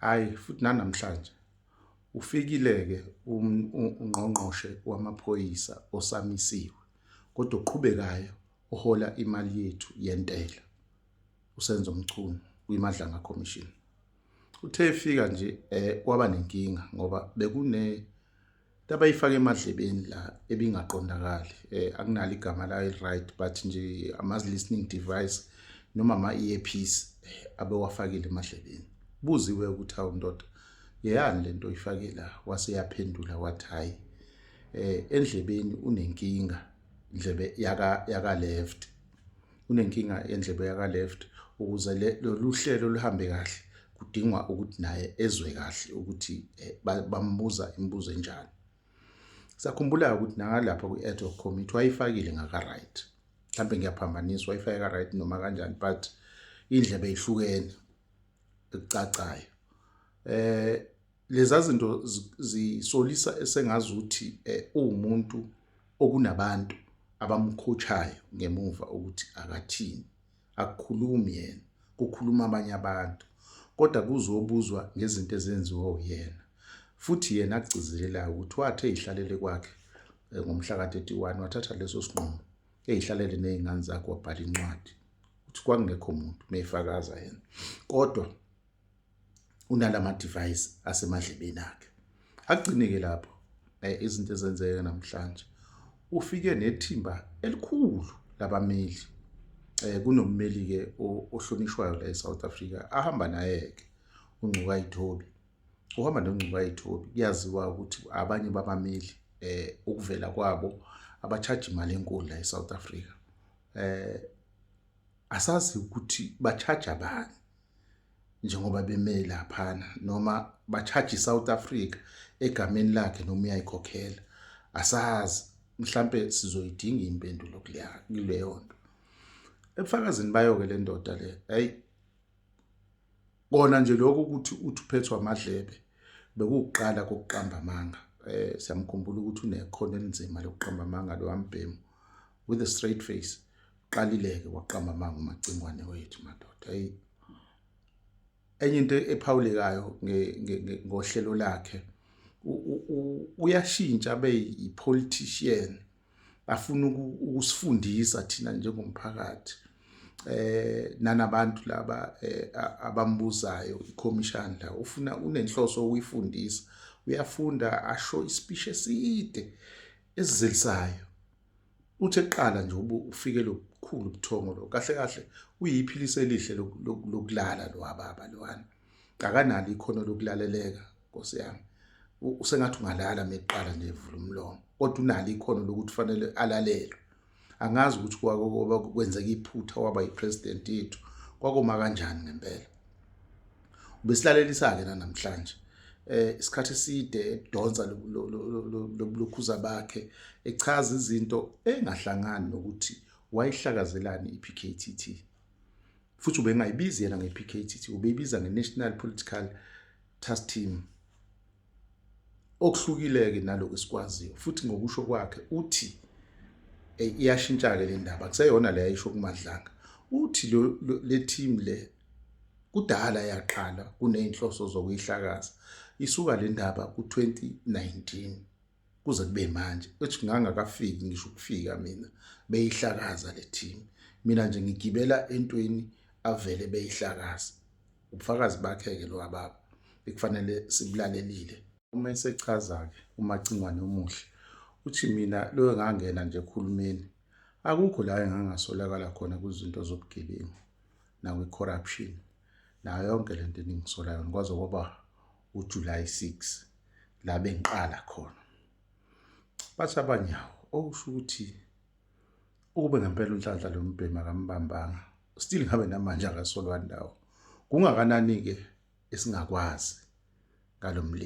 Hhayi futhi nanamhlanje ufikile-ke ungqongqoshe wamaphoyisa osamisiwe kodwa oqhubekayo ohola imali yethu yentela uSenzo Mchunu kwiMadlanga Commission. Uthe efika nje kwaba nenkinga ngoba bekune into abayifake emadlebeni la ebingaqondakali, akunalo igama layo eli-right, but nje ama-listening device noma ama-earpiece abewafakile emadlebeni. Buziwe ukuthi, "Hawu ndoda, yeyani lento oyifake la?" Wase yaphendula wathi hhayi, endlebeni unenkinga, indlebe yaka left unenkinga, endlebe yaka left. Ukuze lolu hlelo luhambe kahle kudingwa ukuthi naye ezwe kahle ukuthi bambuza imibuzo enjani. Sakhumbula ukuthi nangalapha kwi-ad hoc committee wayifakile ngaka-right, mhlambe ngiyaphambanisa, wayifake ka-right noma kanjani, but indlebe ihlukene ekucacayo. Leza zinto zisolisa esengazuthi uwumuntu okunabantu abamkhochayo ngemuva ukuthi akathini, akukhulumi yena, kukhuluma abanye abantu, kodwa kuzobuzwa ngezinto ezenziwa uyena. Futhi yena akugcizelelayo ukuthi wathi eyihlalele kwakhe ngomhla ka-31 wathatha leso sinqumo, eyihlalele ney'ngane zakhe, wabhala incwadi ukuthi kwakungekho muntu meyifakaza yena, kodwa unalama device asemadlebeni akhe. Agcine-ke lapho izinto ezenzeke namhlanje, ufike nethimba elikhulu labameli. Kunommeli-ke ohlonishwayo la eSouth Africa ahamba naye-ke, uNgcukayithobi. Uhamba noNgcukayithobi, kuyaziwa ukuthi abanye babameli ukuvela kwabo aba-charge imali enkulu la eSouth Africa. Asazi ukuthi ba-charge bani njengoba beme laphana, noma ba-charge iSouth Africa egameni lakhe noma uyayikhokhela, asazi. Mhlambe sizoyidinga impendulo kuleyo nto. Ebufakazini bayo-ke le ndoda le, hayi kona nje lokho ukuthi uthi uphethwe amadlebe bekuwukuqala kokuqamba amanga. Siyamkhumbula ukuthi unekhono elinzima lokuqamba amanga lo wambhemu with a straight face. Uqalile-ke waqamba amanga uMacingwane wethu madoda. Hayi, enye into ephawulekayo ngohlelo lakhe, uyashintsha abe yi-politician, afuna ukusifundisa thina njengomphakathi nanabantu laba abambuzayo ikhomishani la, ufuna unenhloso ukuyifundisa. Uyafunda asho ispeech eside esizelisayo. Uthi eqala nje ufike lobukhulu ubuthongo lo, kahle kahle uyiphilisi elihle lokulala lo baba lwana, akanalo ikhono lokulaleleka, Nkosi yami. Usengathi ungalala meqala nje evula umlomo, kodwa unalo ikhono lokuthi fanele alalelwe. Angazi ukuthi kwake kwenzeka iphutha waba yipresident yethu, kwakoma kanjani ngempela. Ubesilalelisa-ke namhlanje isikhathi eside edonsa lobulokhuza bakhe, echaza izinto engahlangani nokuthi wayihlakazelani i-PKTT. Futhi ubengayibizi yena nge-PKTT, ubeyibiza nge-National Political Task Team, okuhlukile-ke nalokhu esikwaziyo. Futhi ngokusho kwakhe uthi iyashintsha-ke le ndaba, kuseyona le ayisho kuMadlanga. Uthi le team le kudala yaqala kuney'nhloso zokuyihlakaza, isuka le ndaba ku-2019 kuze kube manje. Uthi ngangakafiki ngisho ukufika mina beyihlakaza le team, mina nje ngigibela entweni avele beyihlakaza. Ubufakazi bakhe-ke lo baba ekufanele sibulalelile. Uma esechaza-ke uMacingwane omuhle uthi, "Mina lo ngangena nje kuhulumeni, akukho la engangasolakala khona kwizinto zobugebengu nakwi-corruption nayo yonke lento eningisola yona, kwaze kwaba uJuly 6 la bengiqala khona." Bathi abanyawo okusho ukuthi ukube ngempela uNhlanhla lo mbhemu akambambanga, still ngabe namanje akasolwa ndawo. Kungakanani-ke esingakwazi ngalo mlimi.